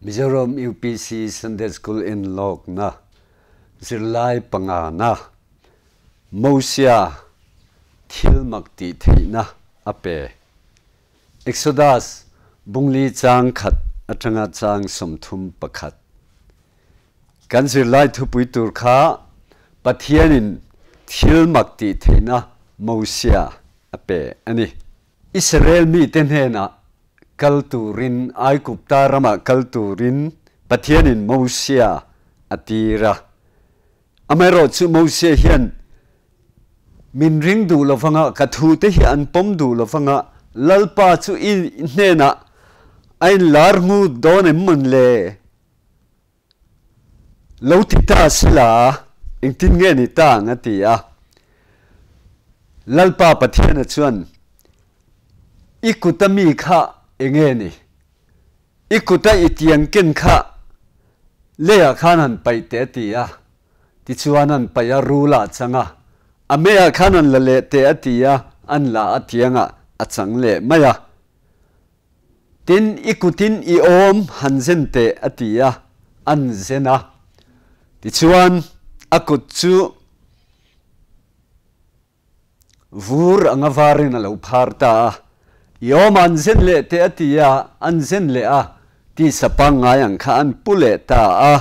Mizoram UPC Sunday School inlawkna zirlai pangana Mosia thil mak tih theihna a pe. Exodus bungli chang khat atanga chang 31. Kan zirlai thupui tur kha Pathianin thil mak tih theihna Mosia a pe a ni. Israel mite hnenah kal turin Aigupta ramah kal turin Pathianin Mosia a tir a. Amaherawhchu Mosia hian min ring duh lovanga, ka thute hi an pawm duh lovanga, Lalpa chu i hnenah a inlar ngut dawn em mawn le? Lo ti ta sila, engtin nge ni ta ang a ti a. Lalpa Pathiana chuan, I kuta mi kha enge ni? I kuta i tiang ken kha leiah khan han paih teh a ti a. Tichuan an paih a, rul ah a chang a. A meiah khan an la leh teh a ti a, an la a tiangah a chang leh mai a. Tin, i kutin i awm han zen teh, a ti a, an zen a. Tichuan, a kut chu vur anga varin a lo phar ta a. I awm an zen leh teh, a ti a, an zen leh a, tisa pangngai ang kha an pu leh ta a.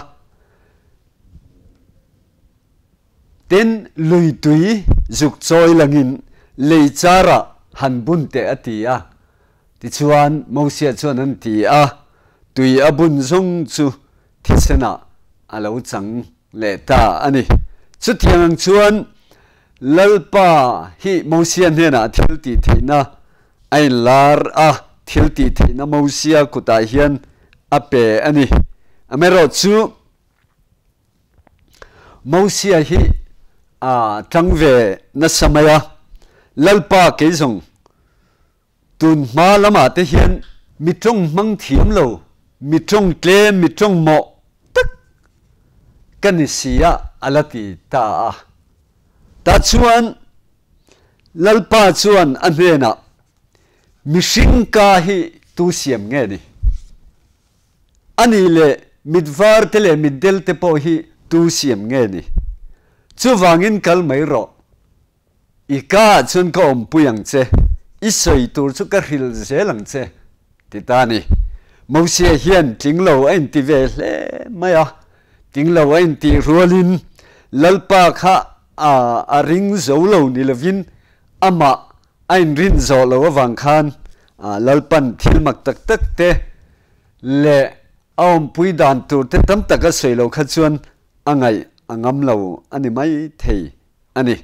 Tin, lui tui zuk chawi langin lei charah han bun teh a ti a. Tichuan, Mosia chuan an ti a, tui a bun zawng chu thisenah a lo chang leh ta a ni. Chutiang ang chuan Lalpa hi Mosia hnenah thil tih theihna a inlar a, thil tih theihna Mosia kutah hian a pe a ni. Amaherawhchu, Mosia hi a tang ve nasa mai a, Lalpa kei zawng tun hma lamah te hian mi tawng hmang thiam lo, mi tawng tlem, mi tawng mawh tak ka ni si a, a la ti ta a. Tah chuan Lalpa chuan a hnenah, Mihring ka hi tu siam nge ni? A nih leh mit var te leh mit del te pawh hi tu siam nge ni? Chuvangin kal mai rawh. I ka ah chuan ka awmpui ang che, i sawi tur chu ka hril zel ang che, ti ta a ni. Mosia hian tling lo a inti ve hle mai a, tling lo a intih rualin Lalpa kha a ring zo lo ni lovin amah a inrin zawh lo avang khan Lalpan thil mak tak tak te leh a awmpui dan tur te tam tak a sawi lo kha chuan a ngaih a ngam lo a ni mai thei a ni.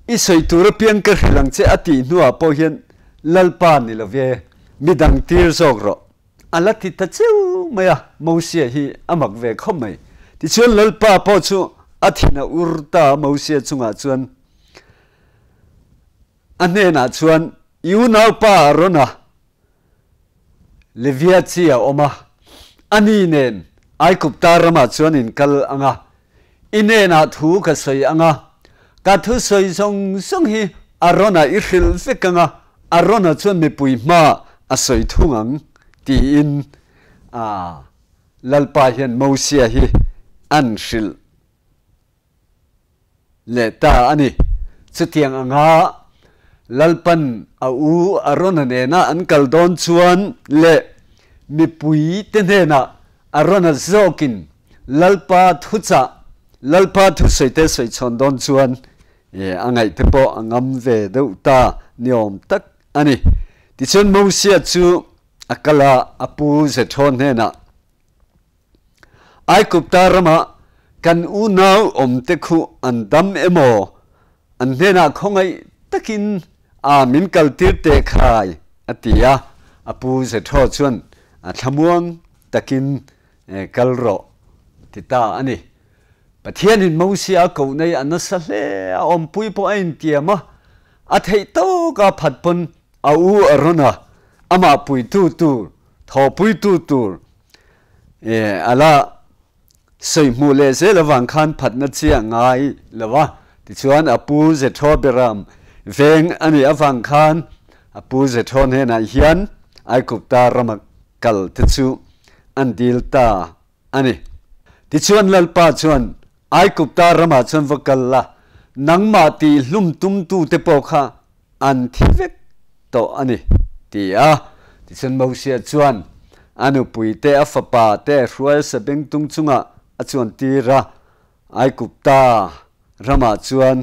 I sawi tur apiang ka hrilh ang che a tih hnuah pawh hian Lalpa ni lo ve, midang tir zawk rawh. A la ti ta cheu mai a, Mosia hi a mak ve khawp mai. Tichuan Lalpa pawh chu a thin a ur ta a Mosia chungah chuan. A hnenah chuan, I unaupa Arona, Levia chi a awm a, ani nen Aigupta ramah chuan in kal ang a, i hnenah thu ka sawi ang a, ka thusawi zawng zawng hi Arona i hrilh vek ang a, Arona chuan mipui hmaah a sawi thung ang, tiin Lalpa hian Mosia hi an hrilh. Leh ta a ni. Chutiang anga Lalpan a u Arona nena an kal dawn chuan leh mipui te hnenah Arona zawkin Lalpa thuchah, Lalpa thusawi te sawi chhawn dawn chuan a ngaih te pawh a ngam ve deuh ta ni awm tak a ni. Tichuan Mosia chu a kal a, a pu Jethro hnenah Aigupta rama kan unau awmte khu an dam emaw, an hnenah khawngaih takin a min kaltir teh khai, a ti a. A pu Jethro chuan a thlamuang takin kal rawh ti ta a ni. Pathianin Mosia a koh nei a nasa hle a, awmpui pawh a intiam a, a theih tawka phat pawn a u a rawn a, amah puitu tur, thawhpuitu tur A la sawi hmuh leh zel avang khan phatna chiah ngai lo a, tichuan a pu Jethro Beram veng a nih avang khan a pu Jethro hnenah hian Aigupta rama kal te chu an dil ta a ni. Tichuan Lalpa chuan Aigupta ramah chuan va kal la, nangmah tih hlum tumtute pawh kha an thi vek tawh a ni, ti a. Tichuan Mosia chuan a nupuite, a fapa te hruai sabengtung chungah a chuan tir a, Aigupta ramah chuan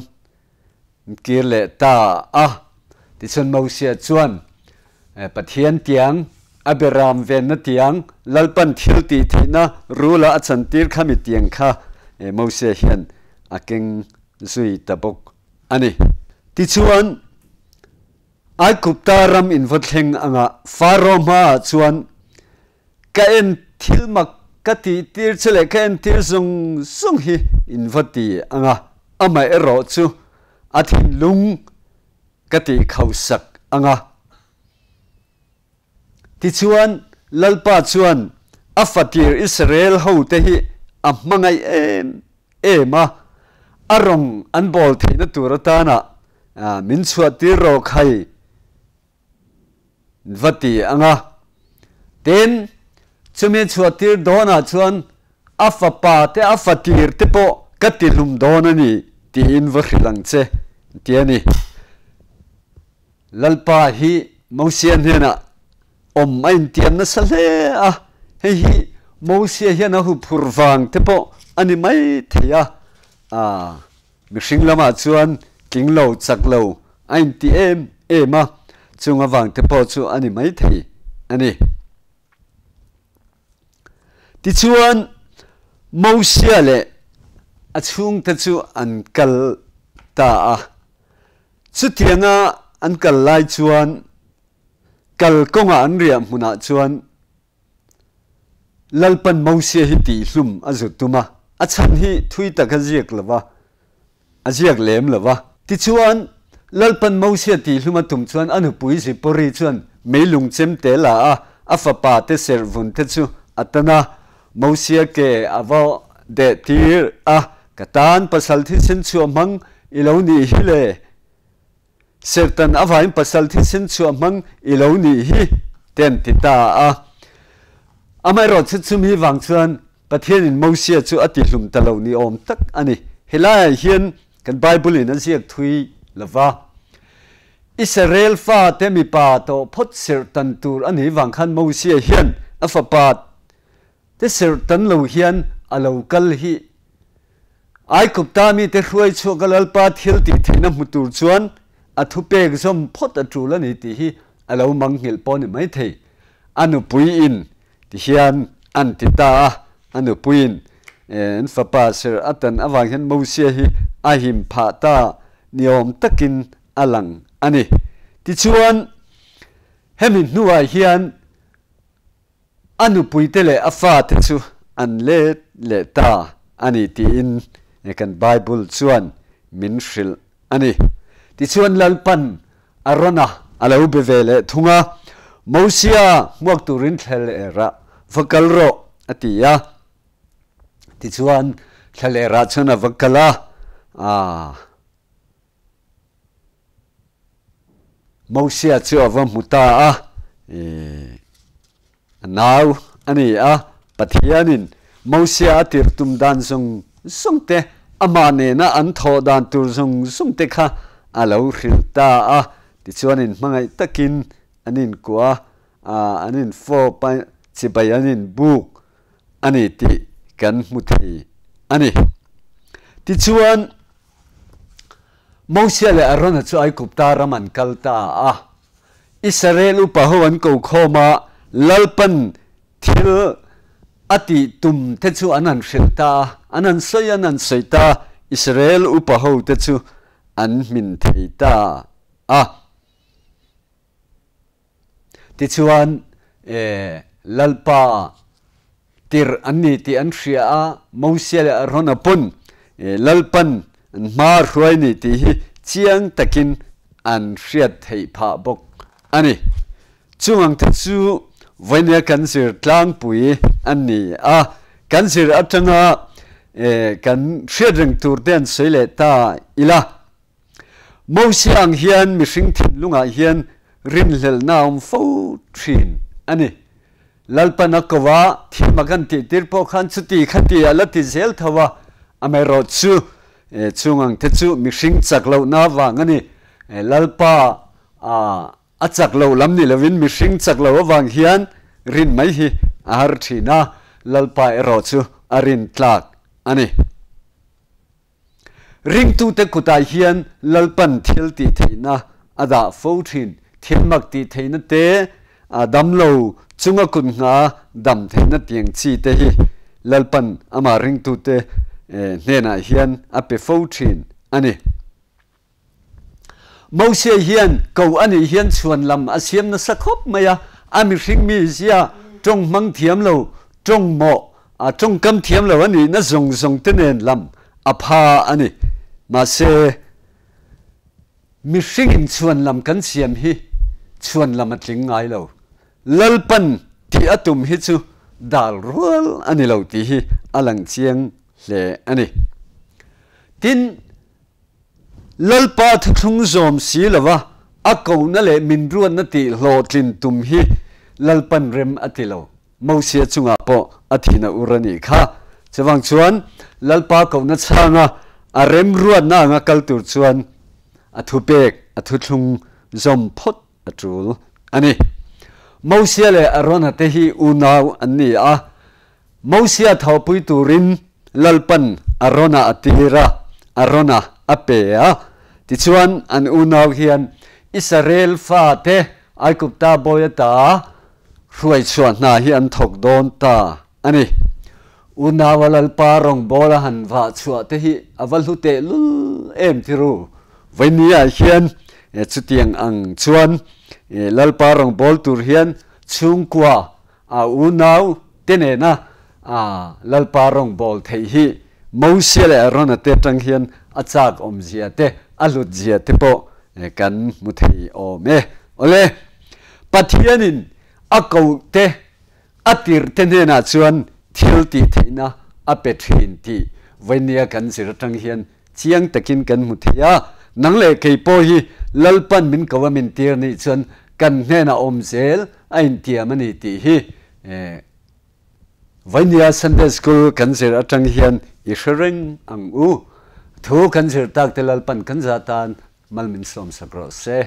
kir leh ta a. Tichuan Mosia chuan Pathian tiang, a beram venna tiang, Lalpan thil tih theihna rula a chantir kha mi tiang kha Mosia hian a keng zui ta bawk a ni. Tichuan Aigupta ram invawthleng anga Faro hmaah chuan Ka en thil mak ka tih tir che leh ka en tir zawng zawng hi in va ti ang a, amah erawh chu a thinlung ka tih khausak ang a. Tichuan, Lalpa chuan a fatir Israel hote hi a hmangaih em em a, a rawng an bawl theihna tur atana min chhuah tir rawh khai Va ti ang a. Tin, chumi chhuahtir dawnah chuan a fapa te a fatir te pawh ka ti hlum dawn a ni tiin va hrilh ang che ti a ni. Lalpa hi Mosia hnenah awm a intiam nasa hle a, hei hi Mosia hian a huphur vang te pawh a ni mai thei a, Mihring lamah chuan tling lo, chak lo a inti em em a, chung avang te pawh chu a ni maithei a ni. Tichuan, Mosia leh a chhungte chu an kal ta a. Chutianga an kal lai chuan kal kawnga an riah hmunah chuan Lalpan Mosia hi tihhlum a zut tum a, a chhan hi thui tak a ziak lo va, a ziak lem lo va. Tichuan, Lalpan Mosia tihhlum a tum chuan a nupui Zipori chuan meilung chem te la a, a fapa te serhvun te chu a tan a, Mosia ke a va deh tir a, Ka tan pasal thisen chhuah hmang i lo nih hi le. Serhtan avain pasal thisen chhuah hmang i lo nih hi te an ti ta a. Amaherawhchu chumi vang chuan Pathianin Mosia chu a tihlum ta lo ni awm tak a ni. Helaiah hian kan Bible-in a ziak thui lo va. Israel fate mipa tawh phawt serhtan tur a nih vang khan Mosia hian a fapa te serhtan lo hian a lo kal hi. Aigupta mite hruai chhuak a Lalpa thil tih theihna hmu tur chuan a thupek zawm phawt a tul a ni tih hi a lo mangnghilh pawh a ni maithei. A nupuiin ti hian an ti ta a, a nupuiin an fapa ser a tan avang hian Mosia hi a him phah ta niawm takin a lang a ni. Tichuan, hemi hnuah hian A nupuite leh a fate chu an let leh ta a ni tiin kan Bible chuan min hrilh a ni. Tichuan Lalpan Arona a lo be ve leh thung a, Mosia hmuak turin thlalerah va kal rawh a ti a. Tichuan thlalerah chuan a va kal a, Mosia chu a va hmu ta a, a nau a ni a, Pathianin Mosia a tir tum dan zawng zawng te, amah nena an thawh dan tur zawng zawng te kha a lo hrilh ta a. Tichuan inhmangaih takin an inkuah a, an infawp a, chibai an inbuk a ni tih kan hmu thei a ni. Tichuan, Mosia leh Arona chu Aigupta ram an kal ta a. Israel upa ho an ko khawm a, Lalpan thil a tih tum te chu an han hrilh ta a, an han sawi an han sawi ta a, Israel upa ho te chu an hmin thei ta a. Tichuan, Lalpa tirh an ni tih an hria a, Mosia leh Arona pawn Lalpan an hma hruai ni tih hi chiang takin an hriat theih phah bawk a ni. Chung ang te chu vawinia kan zir tlangpui an ni a, kan zir atanga kan hriat reng tur te an sawi leh ta ila. Mosia ang hian mihring thinlungah hian rinhlelhna a awm fo thin a ni. Lalpan a ko a, thil mak an tih tir pawh khan chuti khati a la ti zel tho a, amaherawhchu chung ang te chu mihring chak lohna avang a ni. Lalpa a chak loh lam ni lovin mihring chak loh avang hian rin mai hi a har thin a, Lalpa erawh chu a rin tlak a ni. Ringtute kutah hian Lalpan thil tih theihna a dah fo thin. Thil mak tih theihna te, a damlo chunga kut hna dam theihna tiang chi te hi Lalpan amah ringtute hnenah hian a pe fo thin a ni. Moses hian ko a nih hian chhuan lam a siam nasa khawp mai a, a mihring mi zia tawng hmang thiam lo, tawng mawh, a tawngkam thiam lo a nihna zawng zawng te nen lam a pha a ni. Mahse, mihring in chhuan lam kan siam hi chhuan lam a tling ngai lo. Lalpan tih a tum hi chu dal rual a ni lo tih hi a lang chiang hle a ni. Tin, Lalpa thuthlung zawm si lova a kohna leh min ruatna tih hlawhtlin tum hi Lalpan rem a ti lo. Mosia chungah pawh a thin a ur a nih kha. Chuvang chuan Lalpa kohna chhanga a rem ruatna anga kal tur chuan a thupek, a thuthlung zawm phawt a tul a ni. Mosia leh Arona te hi unau an ni a, Mosia thawhpui turin Lalpan Arona a tir a, Arona a pe a. Tichuan, an unau hian Israel fate Aigupta bawi ata hruaichhuah hna hi an thawk dawn ta a ni. Unaua Lalpa rawngbâwl a han vah chhuah te hi a va hlu tehlul em ti ru. Vawinia hian chutiang ang chuan Lalpa rawngbâwl tur hian chhungkua A unau te nena Lalpa rawngbâwl theih hi Mosia leh Arona te aṭang hian a châk awmzia te, a hlutzia te pawh kan hmu thei awm e. Awle, Pathianin a koh te, a tirh te hnenah chuan thil tih theihna a pe ṭhin tih vawinia kan zir aṭang hian chiang takin kan hmu thei a. Nang leh kei pawh hi Lalpan min ko a min tir nih chuan kan hnenah awm zel a intiam a ni tih hi Vainia Sunday School kan zir atang hian i hre reng ang u. Thu kan zir tak te Lalpan kan za tan mal min sawmsak rawh se.